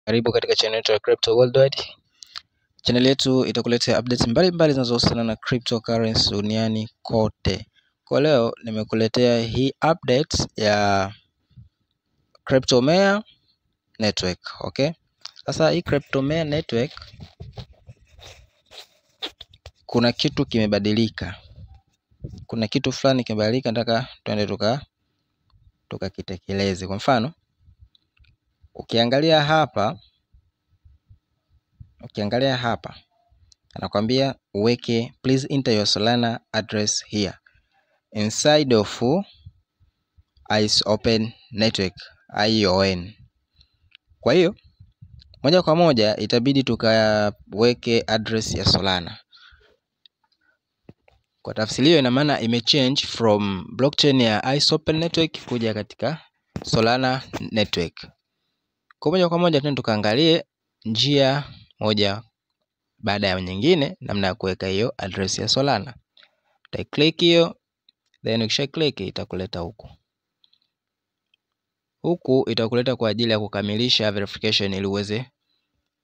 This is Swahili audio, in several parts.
Karibu katika channel yetu ya Crypto Worldwide. Channel yetu itakuletea updates mbalimbali zinazohusiana na cryptocurrency duniani kote. Kwa leo nimekuletea hii update ya Cryptomayor Network, okay? Sasa hii Cryptomayor Network kuna kitu kimebadilika. Kuna kitu fulani kimebadilika, nataka twende tukakitekeleze. Kwa mfano, ukiangalia hapa anakuambia uweke please enter your Solana address here inside of Ice Open Network ION. Kwa hiyo moja kwa moja itabidi tukaweke address ya Solana. Kwa tafsiri hiyo, ina maana imechange from blockchain ya Ice Open Network kuja katika Solana Network. Kwa moja kwa moja tena tukaangalie njia moja baada ya nyingine namna ya kuweka hiyo address ya Solana. Uta-click hiyo, then ukisha click itakuleta huku. Huku itakuleta kwa ajili ya kukamilisha verification ili uweze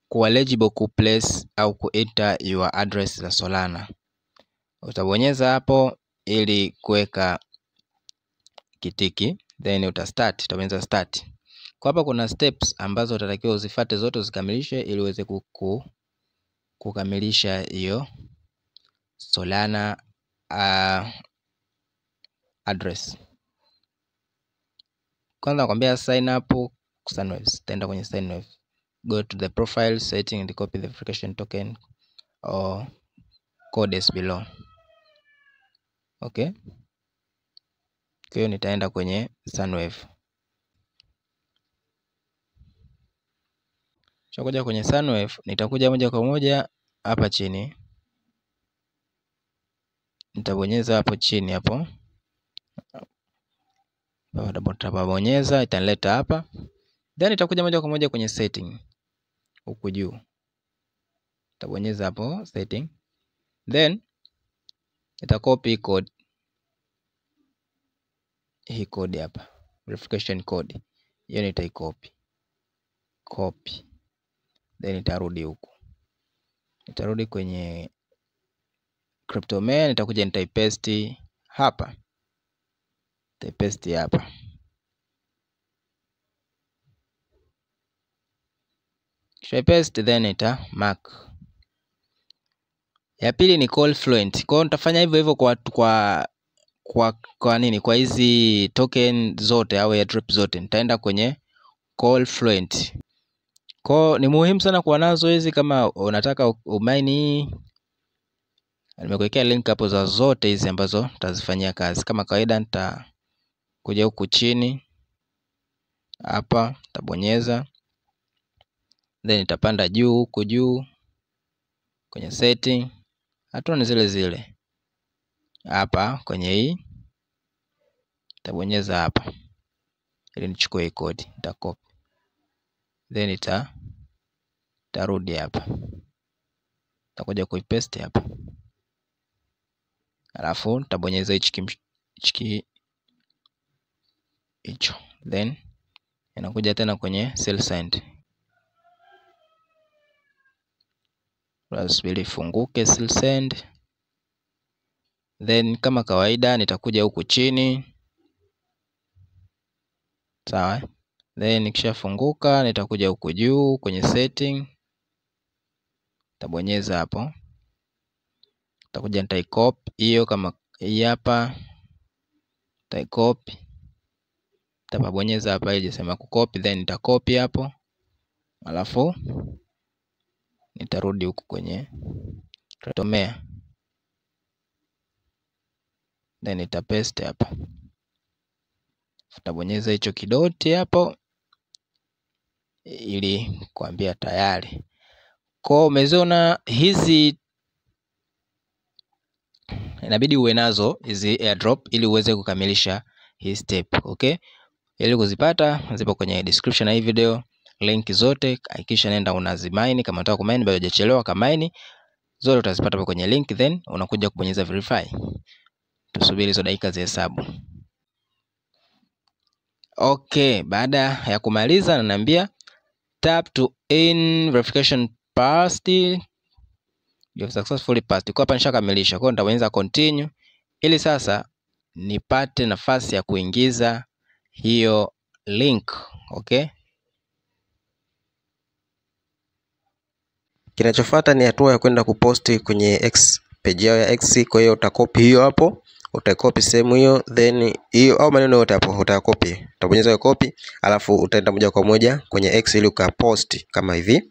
kuwa eligible ku place au ku enter your address za Solana. Utabonyeza hapo ili kuweka kitiki, then uta start, utabonyeza start. Kwa hapa kuna steps ambazo utatakiwa uzifate zote uzikamilishe ili uweze kukamilisha hiyo Solana address. Kwanza nakwambia sign up Sunwaves. Utaenda kwenye Sunwave, go to the profile setting and copy the verification token or codes below. Okay, kwa hiyo nitaenda kwenye Sunwave. Kisha kwenye Sunwave nitakuja moja kwa moja hapa chini, nitabonyeza hapo chini hapo, nitabonyeza itanileta hapa, then nitakuja moja kwa moja kwenye setting huku juu, nitabonyeza hapo setting, then nitacopy code, hii code hapa, verification code hiyo nitaicopy, copy, then nitarudi huku, nitarudi kwenye Cryptomayor, nitakuja nitaipaste hapa, nitaipaste hapa. Kisha paste, then nita mark. Ya pili ni call fluent. Kwa hiyo nitafanya hivyo hivyo kwa nini? Kwa hizi token zote au airdrop zote nitaenda kwenye call fluent. Kwa ni muhimu sana kuwa nazo hizi kama unataka umine. Nimekuwekea link hapo za zote hizi ambazo tutazifanyia kazi. Kama kawaida nitakuja huku chini hapa, nitabonyeza, then nitapanda juu huku juu kwenye setting, hatua ni zile zile hapa kwenye hii, nitabonyeza hapa ili nichukue code, nitacopy, then nitarudi hapa, nitakuja kuipaste hapa, alafu nitabonyeza hichi hicho, then inakuja tena kwenye sell send. Subiri ifunguke sell send, then kama kawaida nitakuja huku chini, sawa. Then ikishafunguka nitakuja huku juu kwenye setting, nitabonyeza hapo, nitakuja nitaicopy hiyo kama hii hapa, nitaicopy, nitabonyeza hapa ili sema kucopy, then nitacopy hapo, alafu nitarudi huku kwenye Cryptomayor, then nitapaste hapa, nitabonyeza hicho kidoti hapo ili kuambia tayari. Kwa umeziona hizi, inabidi uwe nazo hizi airdrop ili uweze kukamilisha hii step, okay? Ili kuzipata zipo kwenye description ya hii video, link zote, hakikisha nenda unazimine. Kama unataka kumine bado hujachelewa, kamine zote utazipata hapo kwenye link, then unakuja kubonyeza verify. Tusubiri hizo dakika zihesabu. Okay, baada ya kumaliza ananiambia Tap to in verification passed. You have successfully passed. Kwa hapa nishakamilisha. Kwa hiyo nitabonyeza continue ili sasa nipate nafasi ya kuingiza hiyo link. Okay? Kinachofuata ni hatua ya kwenda kuposti kwenye X page yao ya X. Kwa hiyo utakopi hiyo hapo, utakopi sehemu hiyo, then hiyo au maneno yote hapo utakopi, utabonyeza hiyo copy, alafu utaenda moja kwa moja kwenye X ili ukaposti kama hivi.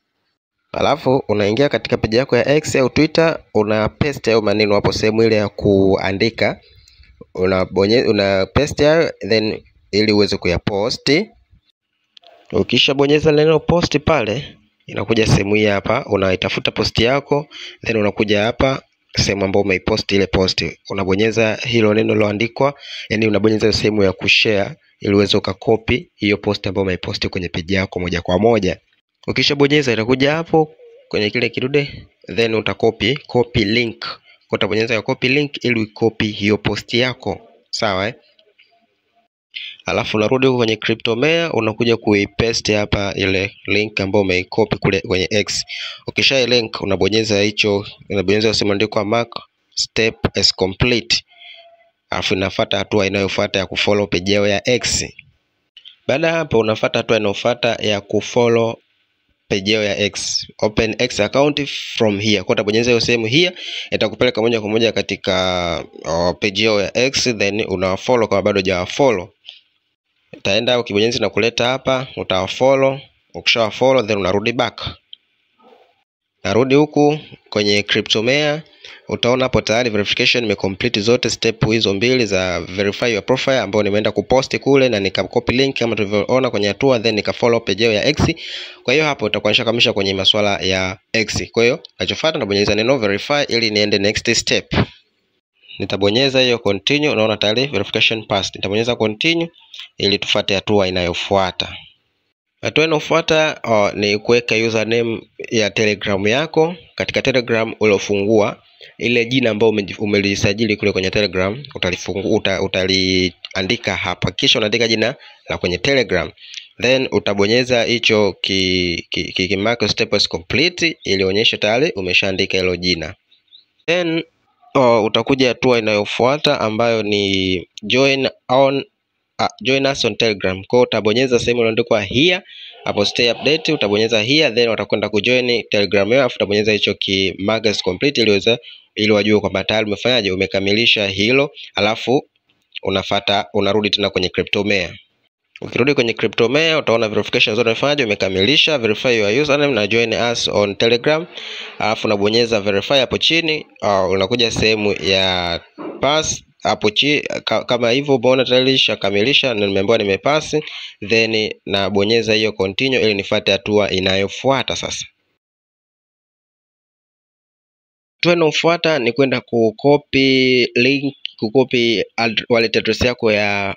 Alafu unaingia katika page yako ya X au Twitter, una paste hayo maneno hapo sehemu ile ya kuandika, unabonyeza, una paste hayo then ili uweze kuyaposti. Ukishabonyeza neno post pale, inakuja sehemu hii hapa, unaitafuta posti yako, then unakuja hapa sehemu ambayo umeiposti ile posti, unabonyeza hilo neno liloandikwa, yani unabonyeza sehemu ya kushare ili uweze ukakopi hiyo posti ambayo umeiposti kwenye page yako moja kwa moja. Ukishabonyeza itakuja hapo kwenye kile kidude, then utakopi copy link. Kwa utabonyeza hiyo copy link ili uikopi hiyo posti yako, sawa eh? Alafu unarudi huko kwenye Cryptomare, unakuja kuipaste hapa ile link ambayo umeikopi kule kwenye X. Ukisha link unabonyeza hicho, unabonyeza sehemu andikwa mark step as complete. Alafu inafuata hatua inayofuata ya kufollow page yao ya X. Baada ya hapo unafuata hatua inayofuata ya kufollow page yao ya X. Open X account from here. Kwa utabonyeza hiyo sehemu here, itakupeleka moja kwa moja katika page yao ya X, then unafollow kama bado hujawafollow. Utaenda ukibonyeza na kuleta hapa, utawafollow. Ukishawafollow then unarudi back. Narudi huku kwenye Cryptomare, utaona hapo tayari verification imecomplete zote step hizo mbili za verify your profile ambayo nimeenda kuposti kule na nikacopy link kama tulivyoona kwenye hatua, then nikafollow page yao ya X. Kwa hiyo hapo itakuwa nishakamilisha kwenye masuala ya X. Kwa hiyo ninachofuata nabonyeza neno verify ili niende next step. Nitabonyeza hiyo continue, unaona tayari verification passed. Nitabonyeza continue ili tufuate hatua inayofuata. Hatua inayofuata ni kuweka username ya Telegram yako. Katika Telegram uliofungua, ile jina ambayo umelisajili kule kwenye Telegram utalifungua, utaliandika hapa, kisha unaandika jina la kwenye Telegram, then utabonyeza hicho ki mark step as complete ili onyeshe tayari umeshaandika hilo jina. Then utakuja hatua inayofuata ambayo ni join us on Telegram. Kwa utabonyeza sehemu iliyoandikwa here hapo stay update, utabonyeza here then watakwenda kujoin Telegram yao, afu utabonyeza hicho ki mark as complete ili wajue kwamba tayari umefanyaje, umekamilisha hilo. Alafu unafuata unarudi tena kwenye Cryptomare. Ukirudi kwenye Cryptomare utaona verification zote umefanyaje, umekamilisha verify your username na join us on Telegram. Alafu unabonyeza verify hapo chini, unakuja sehemu ya pass hapo chini kama hivyo, umeona tayari nishakamilisha na nimeambiwa nimepass, then nabonyeza hiyo continue ili nifuate hatua inayofuata. Sasa hatua inayofuata ni kwenda kucopy link, kucopy wallet address yako ya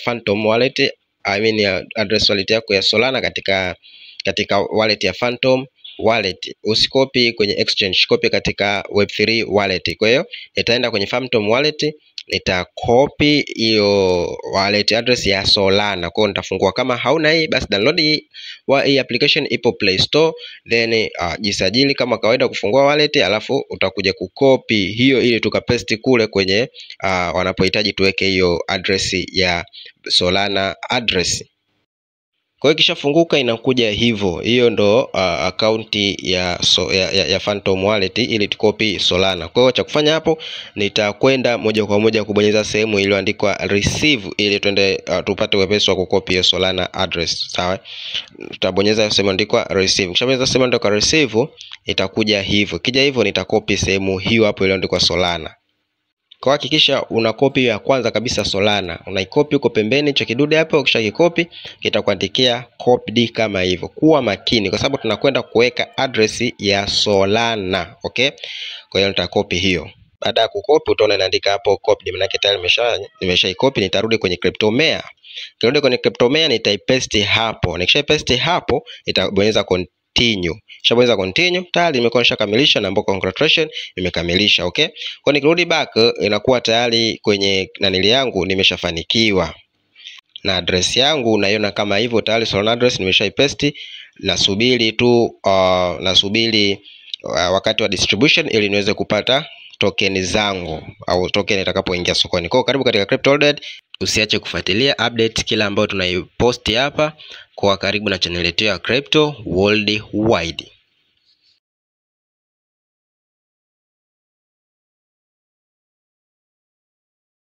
Phantom wallet, I mean ya address wallet yako ya Solana katika wallet ya Phantom wallet. Usikopi kwenye exchange, copy katika Web3 wallet. Kwa hiyo nitaenda kwenye Phantom wallet, nitakopi hiyo wallet address ya Solana. Kwa hiyo nitafungua, kama hauna hii basi download hii application, ipo Play Store, then jisajili kama kawaida kufungua wallet, alafu utakuja kukopi hiyo ili tukapaste kule kwenye wanapohitaji tuweke hiyo address ya Solana address. Kwa hiyo ikishafunguka inakuja hivyo. Hiyo ndo akaunti ya Phantom wallet ili tukopi Solana. Kwa hiyo cha kufanya hapo nitakwenda moja kwa moja kubonyeza sehemu iliyoandikwa receive ili twende tupate wepesi wa kukopi hiyo Solana address. Sawa? Tutabonyeza sehemu iliyoandikwa receive. Ukishabonyeza sehemu iliyoandikwa receive itakuja hivyo. Kija hivyo nitakopi sehemu hiyo hapo iliyoandikwa Solana. Kwa hakikisha una copy ya kwanza kabisa Solana. Unaikopi huko pembeni hicho kidude hapo, ukishakikopi kitakuandikia copied kama hivyo. Kuwa makini kwa sababu tunakwenda kuweka address ya Solana, okay? Kwa hiyo nitakopi hiyo. Baada ya kukopi utaona inaandika hapo copied, maana yake tayari nimeshaikopi. Nitarudi kwenye Cryptomare. Nikirudi kwenye Cryptomare nitaipaste hapo. Nikishaipaste hapo nitabonyeza continue. Nishabonyeza continue, tayari nimekuwa nishakamilisha na ambako congratulations nimekamilisha, okay? Kwa nikirudi back inakuwa tayari kwenye nanili yangu nimeshafanikiwa. Na address yangu unaiona kama hivyo tayari Solana address nimeshaipaste. Nasubiri tu nasubiri wakati wa distribution ili niweze kupata token zangu au token itakapoingia sokoni. Kwa karibu katika Crypto Worldwide, usiache kufuatilia update kila ambayo tunaiposti hapa. Kwa karibu na channel yetu ya Crypto Worldwide.